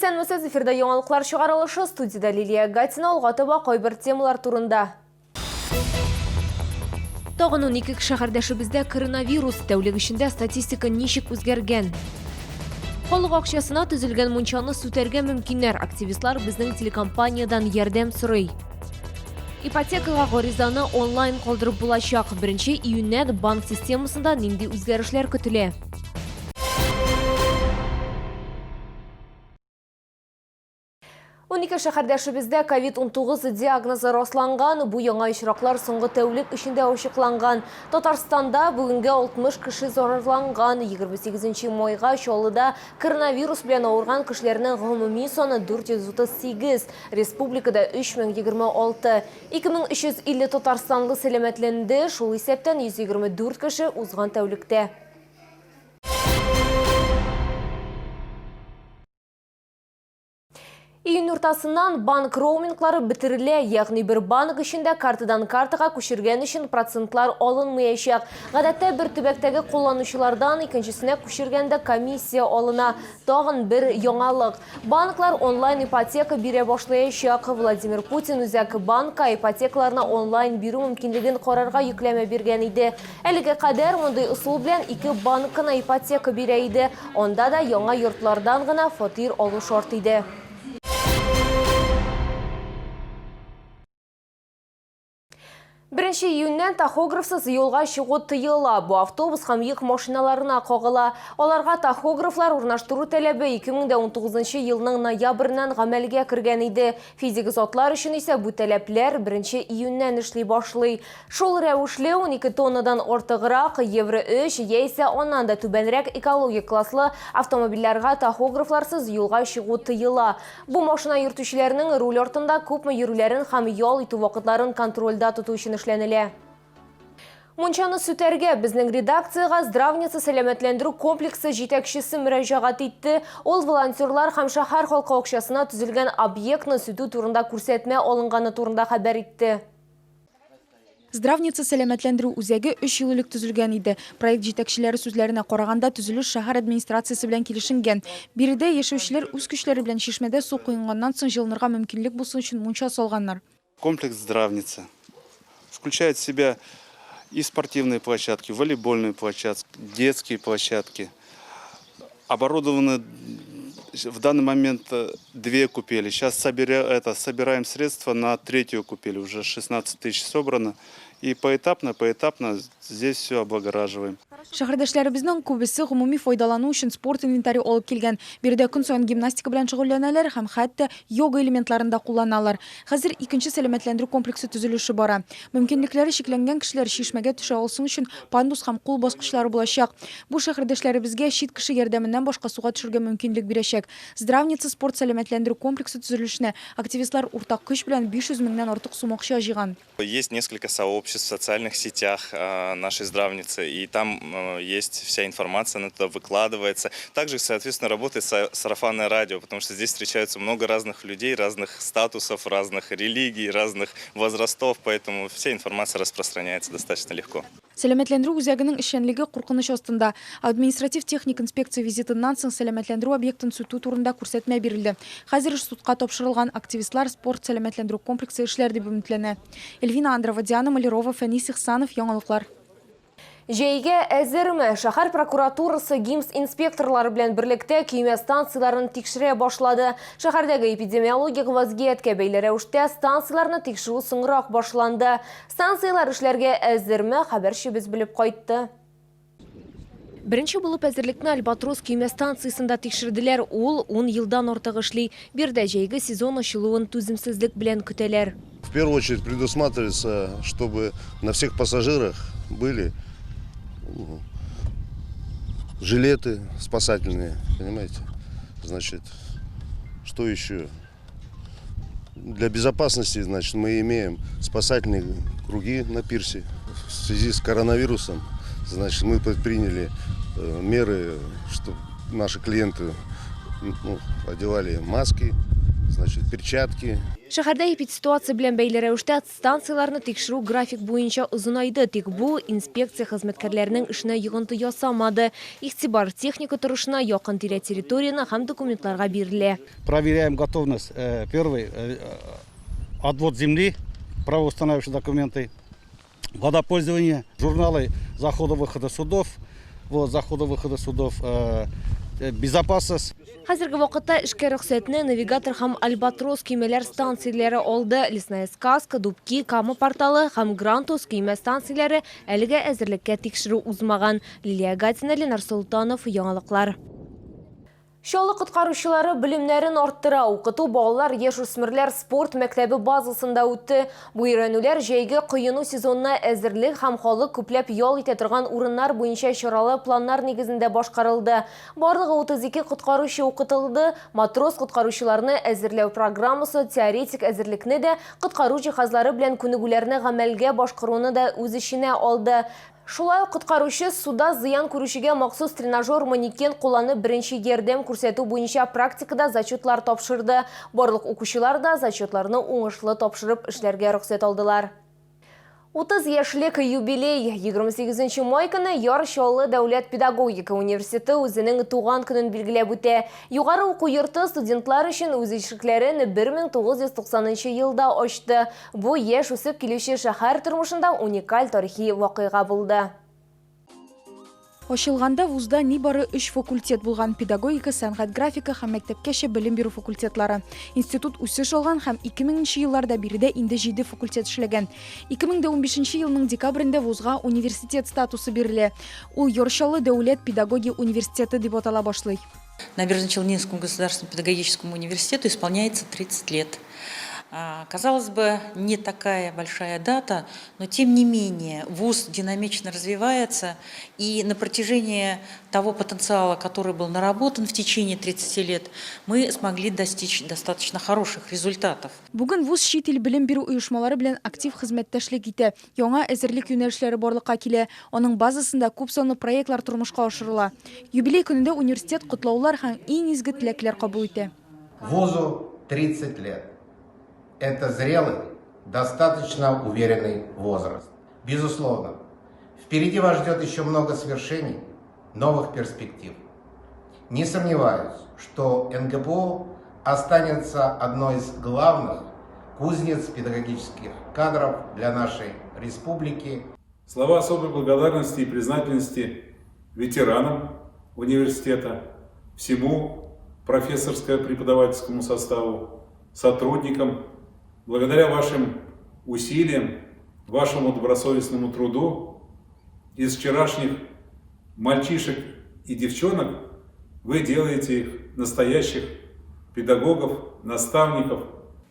Исәнмесез, эфирда яңалыклар чыгарылышы, студиядә Лилия Гатина, алга таба кайбер темалар турында. Тагын 12 шәһәрдәшебездә коронавирус, тәүлек эчендә статистика ничек үзгәргән? Халык акчасына төзелгән мунчаны сүтәргә мөмкиннәр, активистлар безнең телекомпаниядән ярдәм сорый. Ипотекага гаризаны онлайн калдырып булачак. 1 июньнән банк системасында нинди үзгәрешләр көтелә? 12 шәһәрдәшебездә COVID-19 диагнозы расланган. Бу яңа очраклар соңгы тәүлек эчендә ачыкланган. Татарстанда бүгенгә 60 кеше зарарланган. 28 майга Чаллыда коронавирус белән авырган кешеләрнең гомуми саны 438, республикада 3026. 2350 татарстанлы сәламәтләнде, шул исәптән 124 кеше узган тәүлектә. Июнь уртасыннан банк роуминглары бетерелә, ягъни бер банк эчендә картадан картага күчергән өчен процентлар алынмаячак. Гадәттә бер төбәктәге кулланучылардан икенчесенә күчергәндә комиссия алына. Тагын бер яңалык. Банклар онлайн ипотека бирә башлаячак. Владимир Путин Үзәк банкка ипотекаларны онлайн бирү мөмкинлеген карарга йөкләмә биргән иде. Әлегә кадәр мондый ысул белән ике банк кына ипотека бирә иде. Анда да яңа йортлардан гына фатир алу шарт иде. Беренче июньнән тахографсыз юлга чыгу тыела. Бу автобус һәм йөк машиналарына кагыла. Аларга тахографлар урнаштыру таләбе 2019 елның ноябреннән гамәлгә кергән иде. Физик затлар өчен исә бу таләпләр 1 июньнән эшли башлый. Шул рәвешле 12 тоннадан артыграк, Евро 3 яисә аннан да түбәнрәк экологик класслы автомобильләргә тахографларсыз юлга чыгу тыела. Бу машина йөртүчеләрнең руль артында күпме йөрүләрен һәм ял итү вакытларын контрольдә тоту өчен эшләнелә. Мунчаны сүтәргә безнең редакциягә Здравница сәламәтләндерү комплексы җитәкчесе мөрәҗәгать итте. Ул волонтерлар һәм шәһәр халкы акчасына төзелгән объектны сүтү турында күрсәтмә алынганы турында хәбәр итте. Здравница сәламәтләндерү үзәге өч ел элек төзелгән иде. Проект җитәкчеләре сүзләренә караганда, төзелеш шәһәр администрациясе белән килешенгән. Биредә яшәүчеләр үз көчләре белән чишмәдә су коенганнан соң җылынырга мөмкинлек булсын өчен мунча салганнар. Комплекс Здравница включает в себя и спортивные площадки, волейбольные площадки, детские площадки. Оборудованы в данный момент две купели. Сейчас собираем средства на третью купель. Уже 16 тысяч собрано. И поэтапно, поэтапно здесь все облагораживаем. Шәһәрдәшләребезнең күбесе гомуми файдалану өчен спорт инвентаре алып килгән. Биредә көн саен гимнастика белән шөгыльләнәләр һәм хәтта йога элементларын да кулланалар. Хәзер икенче сәламәтләндерү комплексы төзелеше бара. Мөмкинлекләре чикләнгән кешеләр чишмәгә төшә алсын өчен пандус һәм кул баскычлары булачак. Бу шәһәрдәшләребезгә чит кеше ярдәменнән башка суга төшергә мөмкинлек бирәчәк. Здравница спорт-сәламәтләндерү комплексы төзелешенә активистлар уртак көч белән 500 меңнән артык сум акча җыйган. Есть несколько сообществ в социальных сетях нашей здравницы, и там есть вся информация, она туда выкладывается. Также, соответственно, работает сарафанное радио, потому что здесь встречаются много разных людей, разных статусов, разных религий, разных возрастов, поэтому вся информация распространяется достаточно легко. Сәламәтләндерү үзәгенең эшчәнлеге куркыныч астында. Административ-техник инспекция визитыннан соң сәламәтләндерү объектын сүтү турында күрсәтмә бирелде. Хәзер эш судка тапшырылган, активистлар спорт-сәламәтләндерү комплексы эшләр дип өметләнә. Эльвина Андрова, Диана Малярова, Фәнис Ихсанов, Яңалыклар. Җәйгә әзерме? Шәһәр прокуратурасы ГИМС инспекторлары белән берлектә көймә станцияләрен тикшерә башлады. Шәһәрдәге эпидемиологик вазгыятькә бәйле рәвештә станцияләрне тикшерү соңрак башланды. Станцияләр эшләргә әзерме, хәбәрчебез белеп кайтты. Беренче булып әзерлекне Альбатрос көймә станциясендә тикшерделәр. Ул ун елдан артык эшли. Биредә җәйге сезон ачылуын түземсезлек белән көтәләр. В первую очередь предусматривается, чтобы на всех пассажирах были жилеты спасательные, понимаете? Значит, что еще? Для безопасности, значит, мы имеем спасательные круги на пирсе. В связи с коронавирусом, значит, мы предприняли меры, чтобы наши клиенты, ну, одевали маски, значит, перчатки. Шәһәрдә эпидситуация белән бәйле рәвештә станцияләрне тикшерү график буенча озынайды, тик бу инспекция хезмәткәрләренең эшенә йогынты ясамады. Игътибар техника торышына, якын-тирә территорияне һәм документларга бирелә. Проверяем готовность. Первый отвод земли, правоустанавливающие документы, водопользование, журналы захода-выхода судов, вот, захода-выхода судов, безопасность. Хәзерге вакытта эшкә рөхсәтне Навигатор һәм Альбатрос көймәләр станцияләре алды. Лесная сказка, Дубки, Кама порталы һәм Грантус көймә станцияләре әлегә әзерлеккә тикшерү узмаган. Лилия Гатина, Ленар Солтанов, Яңалыклар. Чаллы коткаручылары белемнәрен арттыра. Укыту балалар, яшүсмерләр спорт мәктәбе базасында үтте. Бу өйрәнүләр җәйге коену сезонына әзерлек һәм халык күпләп ял итә торган урыннар буенча чаралы планнар нигезендә башкарылды. Барлыгы 32 коткаручы укытылды. Матрос коткаручыларны әзерләү программасы теоретик әзерлекне дә, коткару җиһазлары белән күнегүләрне гамәлгә башкаруны да үз эченә алды. Шулай ук коткаручы суда зыян күрүчегә махсус тренажер манекен кулланып беренче ярдәм күрсәтү буенча практикада зачетлар тапшырды. Барлык укучылар да зачетларны уңышлы тапшырып эшләргә рөхсәт алдылар. 30 яшьлек юбилей. 28 май көне Яр Чаллы дәүләт педагогика университеты үзенең туган көнен билгеләп үтә. Югары уку йорты студентлар өчен үз ишекләрен 1990 елда ачты. Бу яшь үсеп килүче шәһәр тормышында уникаль тарихи вакыйга булды. Ачылганда вузда нибары 3 факультет булган: педагогика, сәнгать, графика һәм мәктәпкәчә белем бирү факультетлары. Институт үсеш алган һәм 2000 елларда биредә инде 7 факультет эшләгән. 2015 елның декабрендә вузга университет статусы бирелә. Ул Яр Чаллы дәүләт педагогия университеты дип атала башлый. Набережно-Челнинскому государственному педагогическому университету исполняется 30 лет. Казалось бы, не такая большая дата, но тем не менее вуз динамично развивается, и на протяжении того потенциала, который был наработан в течение 30 лет, мы смогли достичь достаточно хороших результатов. Бүген вуз чит ил белем бирү оешмалары белән актив хезмәттәшлек итә. Яңа әзерлек юнәлешләре барлыкка килә. Аның базасында күп санлы проектлар тормышка ашырыла. Юбилей көнендә университет котлаулар һәм иң изге теләкләр кабул итә. Вузу 30 лет. Это зрелый, достаточно уверенный возраст. Безусловно, впереди вас ждет еще много свершений, новых перспектив. Не сомневаюсь, что НГПУ останется одной из главных кузнец педагогических кадров для нашей республики. Слова особой благодарности и признательности ветеранам университета, всему профессорско-преподавательскому составу, сотрудникам. Благодаря вашим усилиям, вашему добросовестному труду, из вчерашних мальчишек и девчонок вы делаете их настоящих педагогов, наставников.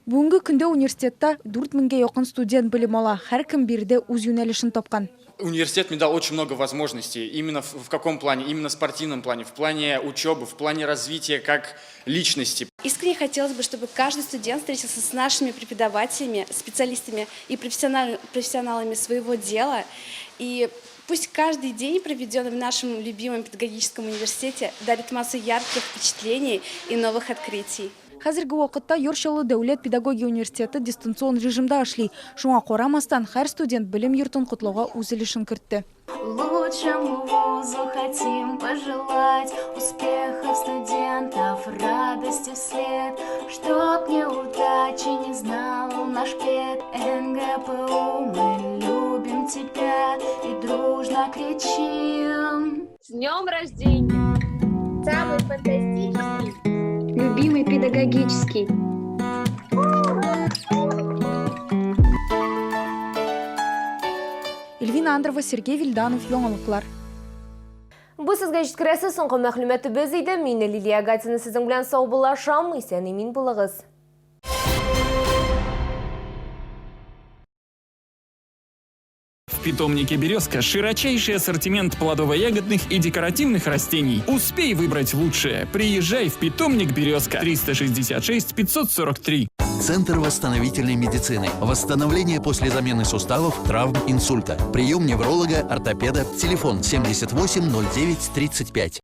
Бүгенге көндә университетта 4000гә якын студент белем ала. Һәркем биредә үз юнәлешен тапкан. Университет мне дал очень много возможностей. Именно в каком плане? Именно в спортивном плане, в плане учебы, в плане развития как личности. Искренне хотелось бы, чтобы каждый студент встретился с нашими преподавателями, специалистами и профессионалами своего дела. И пусть каждый день, проведенный в нашем любимом педагогическом университете, дарит массу ярких впечатлений и новых открытий. Хәзерге вакытта Яр Чаллы дәүләт педагогия университеты дистанцион режимда эшли. Шуңа карамастан, һәр студент белем йортын котлауга үз өлешен кертте. Лучшему вузу хотим пожелать успехов студентов, радости вслед, чтоб неудачи не знал наш пед. НГПУ, мы любим тебя и дружно кричим. С днем рождения! Самый фантастический, любимый педагогический. Эльвина Андрова, Сергей Вильданов, Яңалыклар. Бу сезгә җиткерәсе соңгы мәгълүматыбыз иде. Мин Лилия Гатина сезнең белән саубуллашам. Исән-имин булыгыз. В питомнике «Березка» широчайший ассортимент плодово-ягодных и декоративных растений. Успей выбрать лучшее. Приезжай в питомник «Березка» 366 543. Центр восстановительной медицины. Восстановление после замены суставов, травм, инсульта. Прием невролога, ортопеда. Телефон 78 09 35.